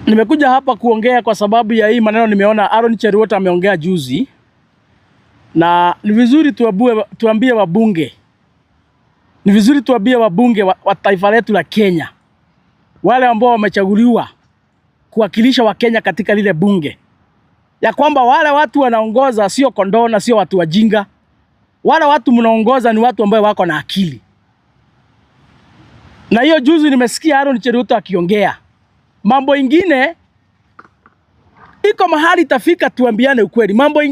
Nimekuja hapa kuongea kwa sababu ya hii maneno nimeona Aaron Cheruiyot ameongea juzi, na ni vizuri tuambie wabunge, ni vizuri tuambie wabunge wa taifa letu la Kenya, wale ambao wamechaguliwa kuwakilisha Wakenya katika lile bunge, ya kwamba wale watu wanaongoza sio kondoo na sio watu wajinga. Wale watu mnaongoza ni watu ambao wako na akili. Na hiyo juzi nimesikia Aaron Cheruiyot akiongea mambo ingine, iko mahali itafika tuambiane ukweli. Mambo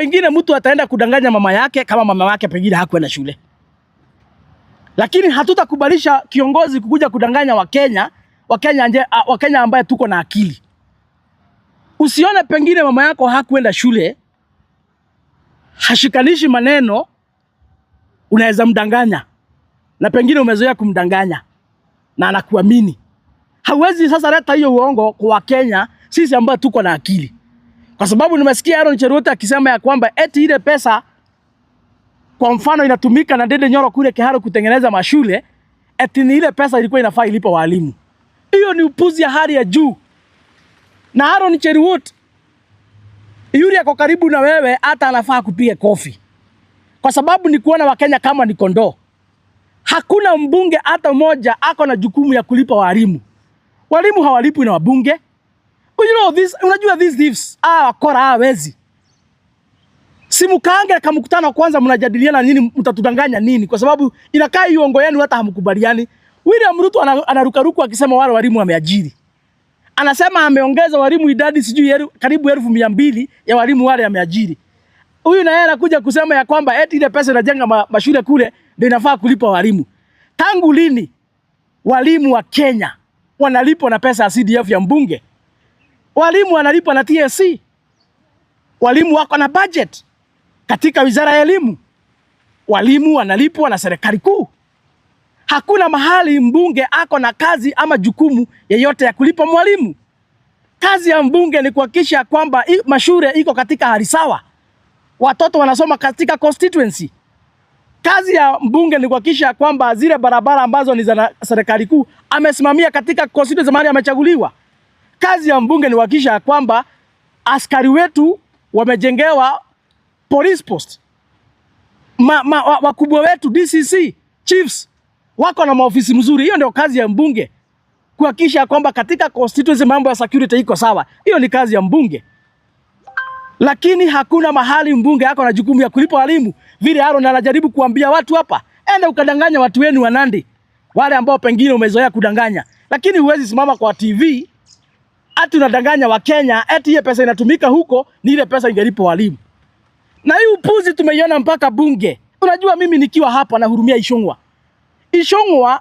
ingine mtu ataenda kudanganya mama yake kama mama yake pengine hakwenda shule, lakini hatutakubalisha kiongozi kukuja kudanganya Wakenya ambaye tuko na akili. Usione pengine mama yako hakwenda shule, hashikanishi maneno, unaweza mdanganya, na pengine umezoea kumdanganya na anakuamini. Hauwezi sasa leta hiyo uongo kwa Wakenya sisi ambao tuko na akili, kwa sababu nimesikia Aaron Cheruiyot akisema ya kwamba eti ile pesa kwa mfano inatumika na Ndindi Nyoro kule Kiharu kutengeneza mashule, eti ni ile pesa ilikuwa inafaa ilipe walimu. Hiyo ni upuzi ya hali ya juu. Na Aaron Cheruiyot yule ako karibu na wewe, hata anafaa kupiga kofi, kwa sababu ni kuona Wakenya kama ni kondoo. Hakuna mbunge hata mmoja ako na jukumu ya kulipa walimu. Walimu hawalipwi na wabunge. You know this, unajua these thieves, wakora, wezi. Si mkaange kama mkutano kwanza mnajadiliana nini, mtatudanganya nini? Kwa sababu inakaa hiyo uongo yenu hata hamkubaliani. William Ruto anarukaruku akisema wale walimu wameajiri. Anasema ameongeza walimu idadi sijui karibu 200,000 ya walimu wale ameajiri. Huyu na yeye anakuja kusema ya kwamba eti ile pesa inajenga mashule kule ndio inafaa kulipa walimu. Tangu lini walimu wa Kenya wanalipwa na pesa ya CDF ya mbunge? Walimu wanalipwa na TSC. Walimu wako na budget katika wizara ya elimu. Walimu wanalipwa na serikali kuu. Hakuna mahali mbunge ako na kazi ama jukumu yeyote ya kulipa mwalimu. Kazi ya mbunge ni kuhakikisha kwamba mashule iko katika hali sawa, watoto wanasoma katika constituency. Kazi ya mbunge ni kuhakikisha kwamba zile barabara ambazo ni za serikali kuu amesimamia katika constituency mahali amechaguliwa. Kazi ya mbunge ni kuhakikisha kwamba askari wetu wamejengewa police post. Wakubwa wetu DCC, chiefs wako na maofisi mzuri. Hiyo ndio kazi ya mbunge, kuhakikisha kwamba katika constituency mambo ya security iko sawa. Hiyo ni kazi ya mbunge, lakini hakuna mahali mbunge ako na jukumu ya kulipa walimu, vile Aaron anajaribu kuambia watu hapa. Enda ukadanganya watu wenu wa Nandi, wale ambao pengine umezoea kudanganya, lakini huwezi simama kwa TV ati unadanganya Wakenya eti ile pesa inatumika huko ni ile pesa ingelipa walimu. Na hii upuzi tumeiona mpaka bunge. Unajua mimi nikiwa hapa nahurumia Ichung'wah. Ichung'wah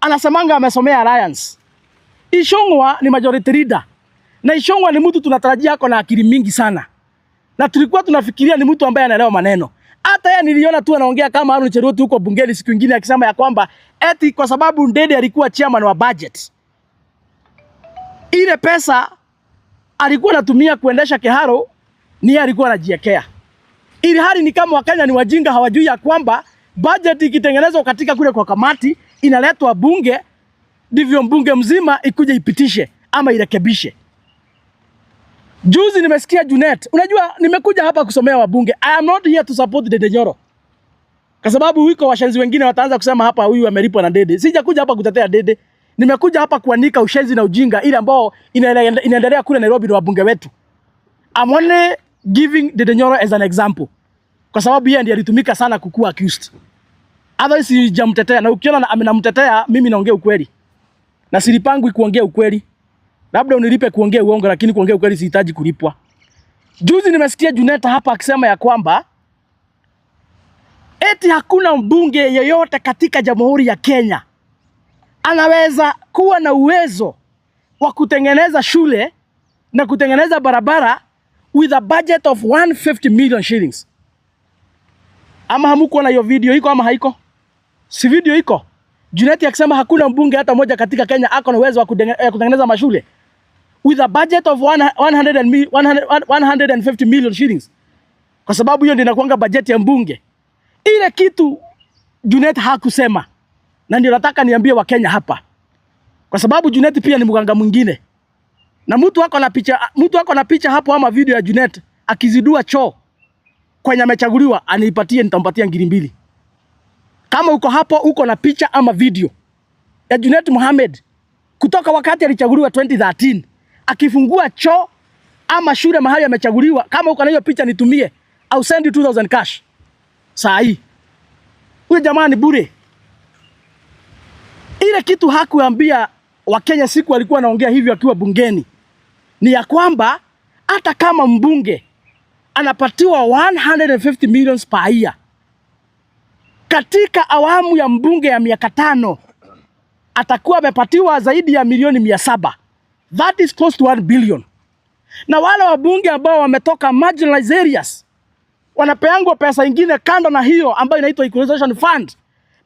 anasemanga amesomea Alliance. Ichung'wah ni majority leader. Na Ichung'wah ni mtu tunatarajia ako na akili mingi sana. Na tulikuwa tunafikiria ni mtu ambaye anaelewa maneno. Hata yeye niliona tu anaongea kama Aaron Cheruiyot huko bungeni siku nyingine akisema ya kwamba eti kwa sababu Ndindi alikuwa chairman wa budget, ile pesa alikuwa anatumia kuendesha Kiharu ni yeye alikuwa anajiwekea. Ili hali ni kama Wakenya ni wajinga, hawajui ya kwamba budget ikitengenezwa katika kule kwa kamati inaletwa bunge, ndivyo mbunge mzima ikuje ipitishe ama irekebishe. Juzi nimesikia Junet. Unajua nimekuja hapa kusomea wabunge. I am not here to support Ndindi Nyoro. Kwa sababu wiko washenzi wengine wataanza kusema hapa huyu amelipwa na Ndindi. Sijakuja hapa kutetea Ndindi. Nimekuja hapa kuanika ushenzi na ujinga ile ambao inaendelea kule Nairobi na wabunge wetu. I'm only giving Ndindi Nyoro as an example. Kwa sababu yeye ndiye alitumika sana kukua accused. Otherwise sijamtetea, na ukiona namtetea mimi naongea ukweli. Na silipangwi kuongea ukweli. Labda unilipe kuongea uongo, lakini kuongea ukweli sihitaji kulipwa. Juzi nimesikia Juneta hapa akisema ya kwamba eti hakuna mbunge yeyote katika Jamhuri ya Kenya anaweza kuwa na uwezo wa kutengeneza shule na kutengeneza barabara with a budget of 150 million shillings. Ama hamukuona hiyo video iko ama haiko? Si video iko? Junet akisema hakuna mbunge hata mmoja katika Kenya ako na uwezo wa kutengeneza mashule with a budget of 150 million shillings, kwa sababu hiyo ndio inakuanga bajeti ya mbunge. Ile kitu Junet hakusema, na ndio nataka niambie Wakenya hapa. Kwa sababu Junet pia ni mganga mwingine. Na mtu wako na picha, mtu wako na picha hapo ama video ya Junet akizindua choo kwenye amechaguliwa, anipatie, nitampatia ngiri mbili. Kama uko hapo uko na picha ama video ya Junet Mohamed kutoka wakati alichaguliwa 2013 akifungua choo ama shule mahali amechaguliwa, kama uko na hiyo picha nitumie, I'll send you 2000 cash. Saa hii huyo jamaa ni bure. Ile kitu hakuambia Wakenya siku alikuwa anaongea hivyo akiwa bungeni ni ya kwamba hata kama mbunge anapatiwa 150 millions per year katika awamu ya mbunge ya miaka 5 atakuwa amepatiwa zaidi ya milioni 700. That is close to 1 billion. Na wale wabunge ambao wametoka marginalized areas wanapeangwa pesa ingine kando na hiyo ambayo inaitwa equalization fund,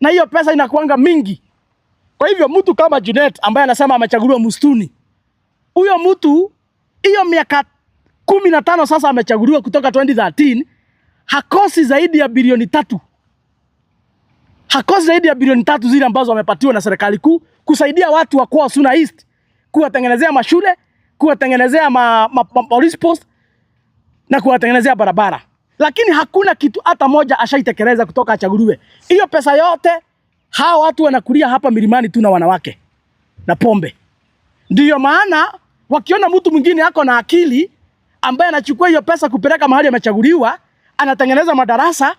na hiyo pesa inakuanga mingi. Kwa hivyo mtu kama Junet ambaye anasema amechaguliwa msituni, huyo mtu hiyo miaka 15 sasa amechaguliwa kutoka 2013, hakosi zaidi ya bilioni 3, hakosi zaidi ya bilioni 3 zile ambazo wamepatiwa na serikali kuu kusaidia watu wa kwao Suna East, kuwatengenezea mashule, kuwatengenezea ma police post na kuwatengenezea barabara, lakini hakuna kitu hata moja ashaitekeleza kutoka achaguliwe. Hiyo pesa yote hawa watu wanakulia hapa milimani tu na wanawake na pombe. Ndiyo maana wakiona mtu mwingine ako na akili ambaye anachukua hiyo pesa kupeleka mahali amechaguliwa, anatengeneza madarasa,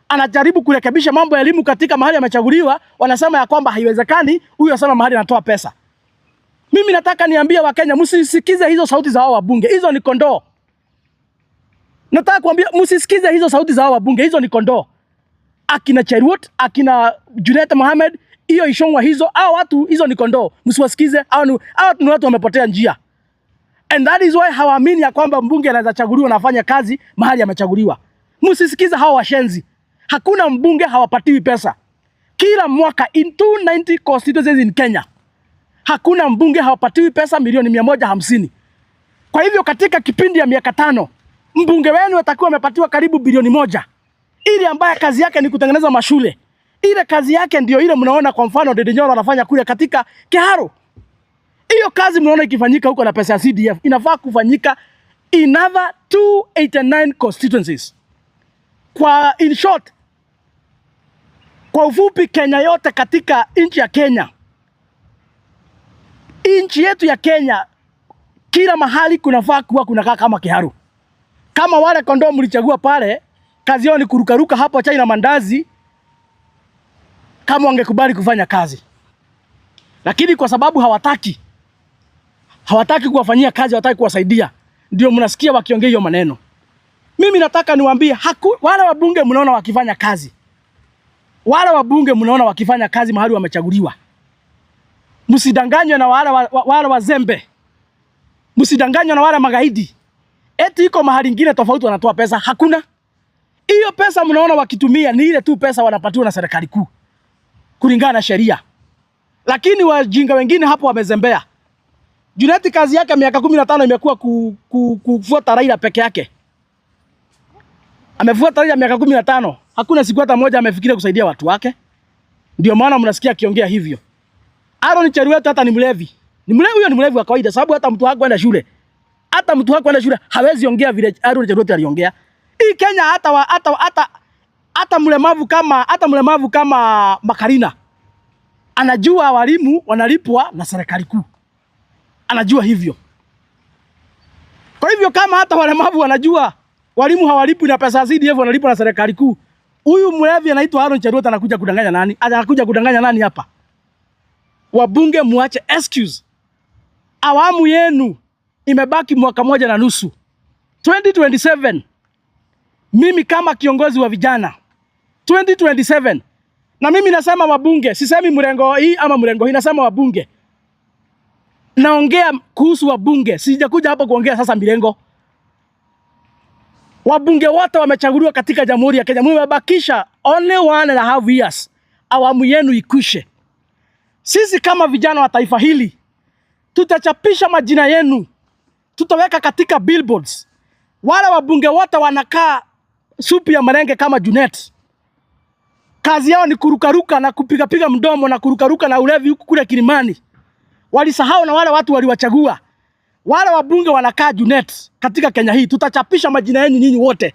anajaribu kurekebisha mambo ya elimu katika mahali amechaguliwa, wanasema ya kwamba haiwezekani, huyu asema mahali anatoa pesa. Mimi nataka niambie Wakenya, msisikize hizo sauti za hao wabunge, hizo ni kondoo. Nataka kuambia msisikize hizo sauti za hao wabunge, hizo ni kondoo. Akina Cheruiyot, akina Junet Mohamed, hiyo Ichung'wah hizo, hao watu hizo ni kondoo, msiwasikize. Hao ni watu wamepotea njia. And that is why hawaamini ya kwamba mbunge anaweza chaguliwa na afanya kazi mahali amechaguliwa. Msisikize hao washenzi. Hakuna mbunge hawapatiwi pesa. Kila mwaka in 290 constituencies in Kenya. Hakuna mbunge hawapatiwi pesa milioni 150. Kwa hivyo katika kipindi ya miaka 5 mbunge wenu atakuwa amepatiwa karibu bilioni 1, ili ambaye kazi yake ni kutengeneza mashule. Ile kazi yake ndio ile mnaona kwa mfano Ndindi Nyoro anafanya kule katika Kiharu. Hiyo kazi mnaona ikifanyika huko na pesa ya CDF inafaa kufanyika in other 289 constituencies. Kwa in short, kwa ufupi, Kenya yote, katika nchi ya Kenya, nchi yetu ya Kenya, kila mahali kunafaa kuwa kunakaa kama Kiharu. Kama wale kondoo mlichagua pale, kazi yao ni kurukaruka hapo chai na mandazi, kama wangekubali kufanya kazi, lakini kwa sababu hawataki kuwafanyia kazi, hawataki kuwasaidia, ndio mnasikia wakiongea hiyo maneno. Mimi nataka niwaambie, wale wabunge mnaona wakifanya kazi, wale wabunge mnaona wakifanya kazi mahali wamechaguliwa, msidanganywe na wale wazembe, msidanganywe na wale magaidi eti iko mahali ingine tofauti wanatoa pesa. Hakuna. Hiyo pesa mnaona wakitumia ni ile tu pesa wanapatiwa na serikali kuu kulingana na sheria, lakini wajinga wengine hapo wamezembea. Junet kazi yake miaka 15 imekuwa kufuata Raila peke yake. Amefuata Raila miaka 15, hakuna siku hata moja amefikiria kusaidia watu wake. Ndio maana mnasikia akiongea hivyo. Aaron Cheruiyot hata ni mlevi. Ni mlevi, huyo ni mlevi wa kawaida sababu hata mtu hakwenda shule. Hata mtu hakwenda shule hawezi ongea vile Aaron Cheruiyot aliongea. Hii Kenya hata wa, hata hata hata mlemavu kama hata mlemavu kama Makarina anajua walimu wanalipwa na serikali kuu. Anajua hivyo. Kwa hivyo kama hata walemavu wanajua walimu hawalipwi na pesa CDF, wanalipwa na serikali kuu, huyu mlevi anaitwa Aaron Cheruiyot anakuja kudanganya nani? Anakuja kudanganya nani hapa? Wabunge muache excuse. Awamu yenu imebaki mwaka moja na nusu. 2027 mimi kama kiongozi wa vijana 2027, na mimi nasema wabunge, sisemi mrengo hii ama mrengo hii, nasema wabunge. Naongea kuhusu wabunge, sijakuja hapa kuongea sasa mirengo. Wabunge wote wamechaguliwa katika Jamhuri ya Kenya, mmebakisha only 1.5 years, awamu yenu ikwishe. Sisi kama vijana wa taifa hili tutachapisha majina yenu, tutaweka katika billboards. Wale wabunge wote wanakaa supu ya marenge kama Junet, kazi yao ni kurukaruka na kupigapiga mdomo na kurukaruka na ulevi huku kule Kilimani. Walisahau na wale watu waliwachagua. Wale wabunge wanakaa Junet katika Kenya hii, tutachapisha majina yenu nyinyi wote.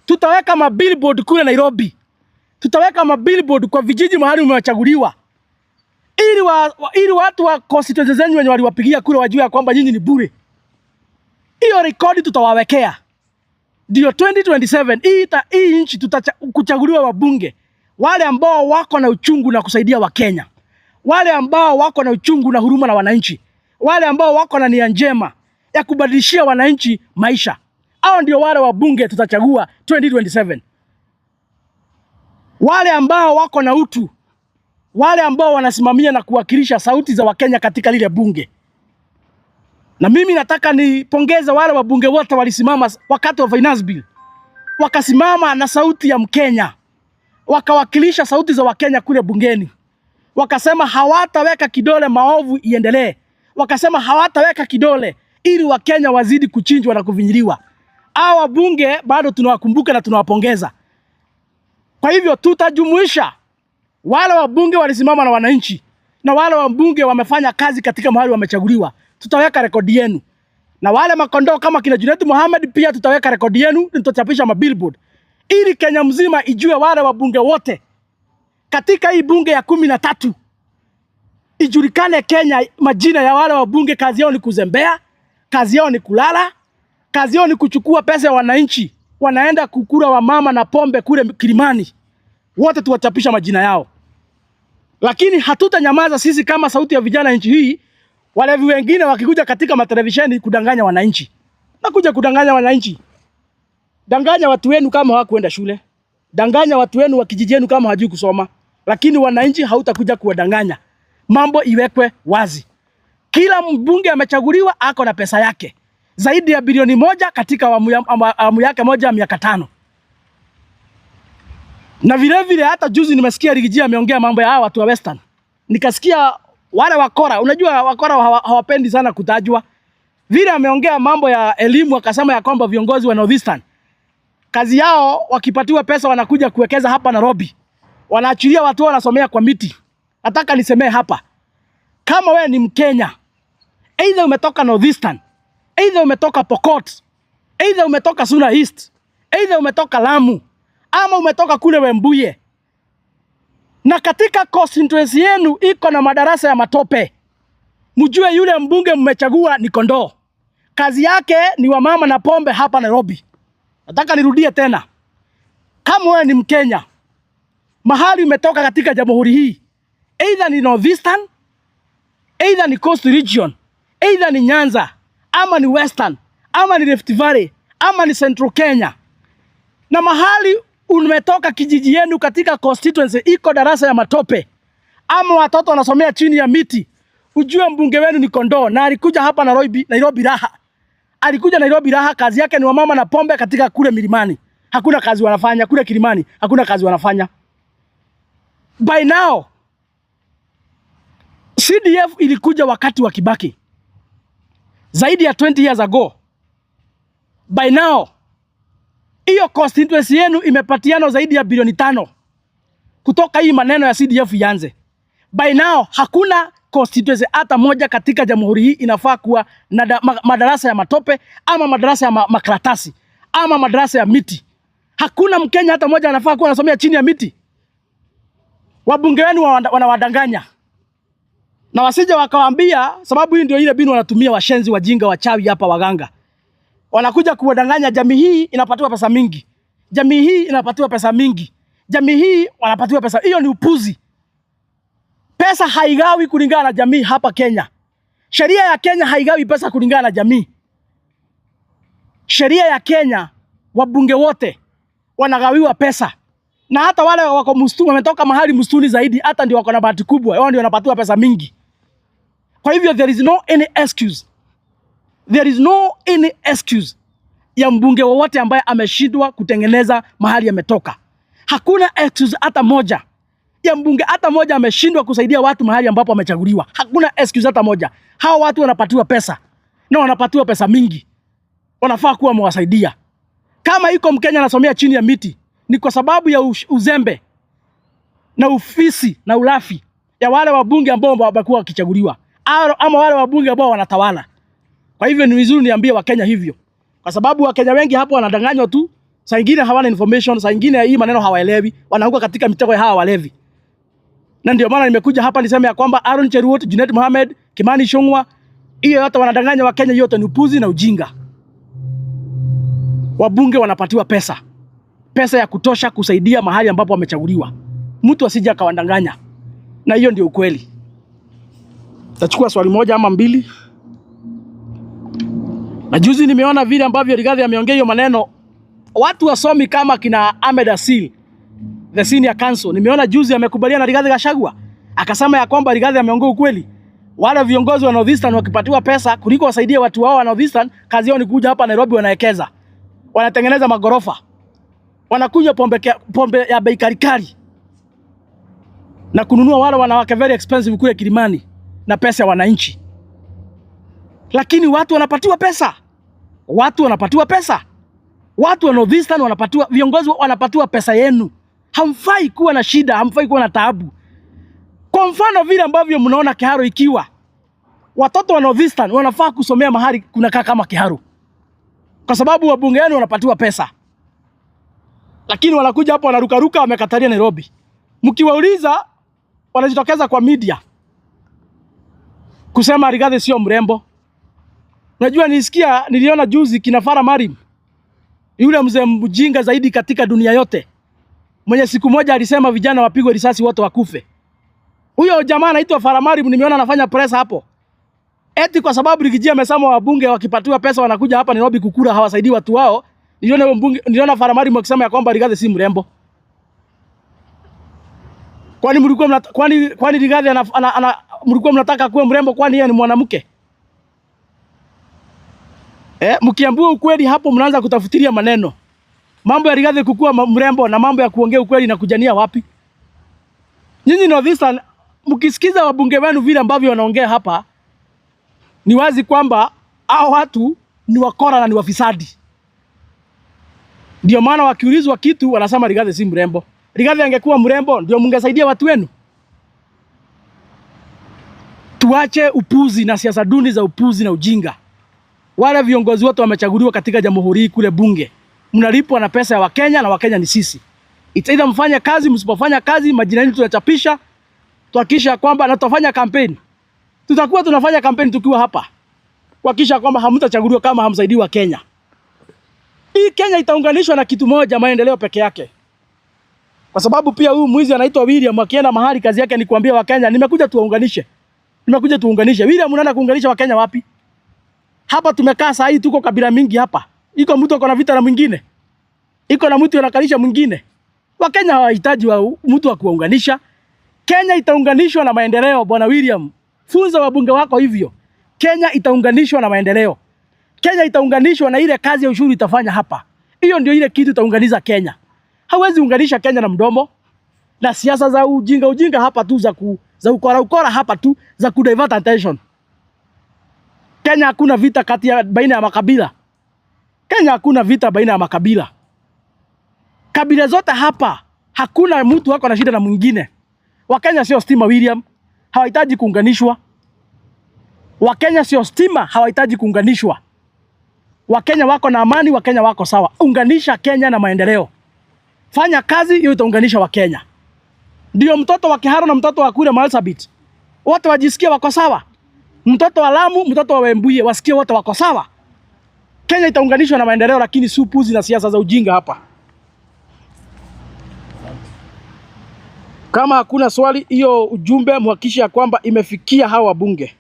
Tutaweka mabillboard kule Nairobi, tutaweka mabillboard kwa vijiji mahali mmewachaguliwa, ili watu wa constituency zenyu wenye waliwapigia kura wajue ya kwamba nyinyi ni bure. Hiyo rekodi tutawawekea ndio 2027 hii nchi tutakuchaguliwa wabunge wale ambao wako na uchungu na kusaidia Wakenya, wale ambao wako na uchungu na huruma na wananchi, wale ambao wako na nia njema ya kubadilishia wananchi maisha. Hao ndio wale wabunge tutachagua 2027. Wale ambao wako na utu, wale ambao wanasimamia na kuwakilisha sauti za Wakenya katika lile bunge. Na mimi nataka nipongeze wale wabunge wote walisimama wakati wa finance bill, wakasimama na sauti ya Mkenya, wakawakilisha sauti za Wakenya kule bungeni, wakasema hawataweka kidole maovu iendelee, wakasema hawataweka kidole ili Wakenya wazidi kuchinjwa na kuvinyiliwa. Hawa wabunge bado tunawakumbuka na tunawapongeza. Kwa hivyo tutajumuisha wale wabunge walisimama na wananchi na wale wabunge wamefanya kazi katika mahali wamechaguliwa, tutaweka rekodi yenu. Na wale makondoo kama kina Junet Mohamed pia tutaweka rekodi yenu, tutachapisha mabillboard ili Kenya mzima ijue wale wabunge wote katika hii bunge ya 13 ijulikane Kenya, majina ya wale wabunge. Kazi yao ni kuzembea, kazi yao ni kulala, kazi yao ni kuchukua pesa ya wananchi, wanaenda kukura wamama na pombe kule Kilimani. Wote tuwachapisha majina yao, lakini hatutanyamaza sisi kama sauti ya vijana nchi hii. Walevi wengine wakikuja katika matelevisheni kudanganya wananchi, nakuja kudanganya wananchi. Danganya watu wenu kama hawakuenda shule, danganya watu wenu wa kijiji yenu kama hawajui kusoma, lakini wananchi hautakuja kuwadanganya. Mambo iwekwe wazi. Kila mbunge amechaguliwa ako na pesa yake zaidi ya bilioni 1 katika awamu yake moja ya miaka 5. Na vile vile hata juzi nimesikia Riggy G ameongea mambo ya hawa watu wa Western. Nikasikia wale wakora, unajua wakora hawapendi sana kutajwa. Vile ameongea mambo ya elimu akasema ya kwamba viongozi wa Northeastern kazi yao wakipatiwa pesa wanakuja kuwekeza hapa Nairobi. Wanaachilia watu wao wanasomea kwa miti. Nataka nisemee hapa. Kama wewe ni Mkenya, either umetoka Northeastern, either umetoka Pokot, either umetoka Suna East, either umetoka Lamu, ama umetoka kule Webuye, na katika constituency yenu iko na madarasa ya matope, mjue yule mbunge mmechagua ni kondoo. Kazi yake ni wamama na pombe hapa Nairobi. Nataka nirudie tena, kama wewe ni Mkenya, mahali umetoka katika jamhuri hii, either ni Northeastern, either ni Coast Region, either ni Nyanza, ama ni Western, ama ni Rift Valley, ama ni Central Kenya, na mahali umetoka kijiji yenu katika constituency iko darasa ya matope, ama watoto wanasomea chini ya miti, ujue mbunge wenu ni kondoo, na alikuja hapa Nairobi, Nairobi raha. Alikuja Nairobi raha, kazi yake ni wamama na pombe katika kule milimani. Hakuna kazi wanafanya kule Kilimani, hakuna kazi wanafanya. By now CDF ilikuja wakati wa Kibaki zaidi ya 20 years ago. By now hiyo constituency yenu imepatiana zaidi ya bilioni 5 kutoka hii maneno ya CDF ianze. By now hakuna constituency hata moja katika jamhuri hii inafaa kuwa na madarasa ya matope ama madarasa ya makaratasi ama madarasa ya miti. Hakuna Mkenya hata moja anafaa kuwa anasomea chini ya miti. Wabunge wenu wanawadanganya na wasije wakawaambia, sababu hii ndio ile mbinu wanatumia washenzi, wajinga, wachawi hapa, waganga wanakuja kuwadanganya. Jamii hii inapatiwa pesa mingi, jamii hii inapatiwa pesa mingi, jamii hii wanapatiwa pesa. Hiyo ni upuzi. Pesa haigawi kulingana na jamii hapa Kenya. Sheria ya Kenya haigawi pesa kulingana na jamii. Sheria ya Kenya, wabunge wote wanagawiwa pesa, na hata wale wako msituni, wametoka mahali msituni zaidi, hata ndio wako na bahati kubwa, wao ndio wanapatiwa pesa mingi. Kwa hivyo there is no any excuse, there is no any excuse ya mbunge wowote ambaye ameshindwa kutengeneza mahali ametoka. Hakuna excuse hata moja ya mbunge hata moja ameshindwa kusaidia watu mahali ambapo amechaguliwa. Hakuna excuse hata moja. Hawa watu wanapatiwa pesa na wanapatiwa pesa mingi, wanafaa kuwa wamewasaidia. Kama iko Mkenya anasomea chini ya miti ni kwa sababu ya uzembe na ufisi na ulafi ya wale wabunge ambao wamekuwa wakichaguliwa. ama wale wabunge ambao wanatawala. Kwa hivyo ni vizuri niambie Wakenya hivyo, kwa sababu Wakenya wengi hapo wanadanganywa tu, saa ingine hawana information, saa ingine hii maneno hawaelewi, wanaanguka katika mitego ya hawa walevi. Na ndio maana nimekuja hapa niseme ya kwamba Aaron Cheruiyot, Junet Mohamed, Kimani Ichung'wah, hiyo yote wanadanganya Wakenya, yote ni upuzi na ujinga. Wabunge wanapatiwa pesa, pesa ya kutosha kusaidia mahali ambapo wamechaguliwa. Mtu asije akawadanganya, na hiyo ndio ukweli. Tachukua swali moja ama mbili. Na juzi nimeona vile ambavyo Rigathi ameongea hiyo maneno, watu wasomi kama kina Ahmed Asil, the senior counsel, nimeona juzi amekubaliana na Rigathi Gachagua, akasema ya kwamba Rigathi ameongea ukweli. Wale viongozi wa Northeastern wakipatiwa pesa kuliko wasaidie watu wao wa Northeastern, kazi yao ni kuja hapa Nairobi, wanawekeza, wanatengeneza magorofa, wanakunywa pombe ya bei kali na kununua wale wanawake very expensive kule Kilimani na pesa ya wananchi. Lakini watu wanapatiwa pesa, watu wanapatiwa pesa, watu wa Northeastern wanapatiwa, viongozi wanapatiwa pesa yenu. Hamfai kuwa na shida, hamfai kuwa na taabu. Kwa mfano vile ambavyo mnaona Kiharu, ikiwa watoto wa Northeastern wanafaa kusomea mahali kunakaa kama Kiharu, kwa sababu wabunge wenu wanapatiwa pesa, lakini wanakuja hapo wanarukaruka, wamekatalia Nairobi. Mkiwauliza wanajitokeza kwa media kusema Rigathi sio mrembo. Unajua, niliona juzi kina Farah Maalim, yule mzee mjinga zaidi katika dunia yote, mwenye siku moja alisema vijana wapigwe risasi wote wakufe. Huyo jamaa anaitwa Farah Maalim, nimeona anafanya press hapo. Eti kwa sababu Riggy G amesema wabunge wakipatiwa pesa wanakuja hapa Nairobi kukula, hawasaidii watu wao. Niliona huyo mbunge, niliona Farah Maalim akisema ya kwamba Rigathi si mrembo. Kwani mlikuwa mnata, kwani Rigathi ana, mlikuwa mnataka kuwa mrembo kwani yeye ni mwanamke? Eh, mkiambiwa ukweli hapo mnaanza kutafutiria maneno. Mambo ya Rigathi kukua mrembo na mambo ya kuongea ukweli na kujania wapi? Nyinyi Northeastern mkisikiza wabunge wenu vile ambavyo wanaongea hapa, ni wazi kwamba hao watu ni wakora na ni wafisadi. Ndio maana wakiulizwa kitu wanasema Rigathi si mrembo. Rigathi angekuwa mrembo ndio mungesaidia watu wenu. Tuache upuzi na siasa duni za upuzi na ujinga. Wale viongozi wote wamechaguliwa katika jamhuri hii kule bunge, mnalipwa na pesa ya Wakenya na Wakenya ni sisi. It's either mfanye kazi, msipofanya kazi majina yenu tunachapisha, tuhakikisha kwamba na tutafanya kampeni. Tutakuwa tunafanya kampeni tukiwa hapa kuhakikisha kwamba hamtachaguliwa kama hamsaidii Wakenya. Hii Kenya itaunganishwa na kitu moja, maendeleo peke yake. Kwa sababu pia huyu mwizi anaitwa William akienda mahali kazi yake ni kuambia Wakenya nimekuja tuwaunganishe. Nimekuja tuunganishe. William, unaenda kuunganisha Wakenya wapi? Hapa tumekaa saa hii tuko kabila mingi hapa. Iko mtu ako na vita na mwingine. Iko na mtu anakalisha mwingine. Wakenya hawahitaji wa mtu wa kuwaunganisha. Kenya itaunganishwa na maendeleo, Bwana William. Funza wabunge wako hivyo. Kenya itaunganishwa na maendeleo. Kenya itaunganishwa na ile kazi ya ushuru itafanya hapa. Hiyo ndio ile kitu itaunganisha Kenya. Hawezi unganisha Kenya na mdomo na siasa za ujinga ujinga hapa tu za ukora ukora hapa tu za ku divert attention. Kenya hakuna vita kati ya baina ya makabila. Kenya hakuna vita baina ya makabila. Kabila zote hapa hakuna mtu ako na shida na mwingine. Wakenya sio stima, William, hawahitaji kuunganishwa. Wakenya sio stima, hawahitaji kuunganishwa. Wakenya wako na amani, Wakenya wako sawa. Unganisha Kenya na maendeleo. Fanya kazi hiyo, itaunganisha Wakenya. Ndio mtoto wa Kiharu na mtoto wa kule Marsabit wote wajisikie wako sawa. Mtoto wa Lamu, mtoto wa Webuye wasikie wote wako sawa. Kenya itaunganishwa na maendeleo, lakini si upuzi na siasa za ujinga hapa. Kama hakuna swali, hiyo ujumbe muhakikishe ya kwamba imefikia hawa wabunge.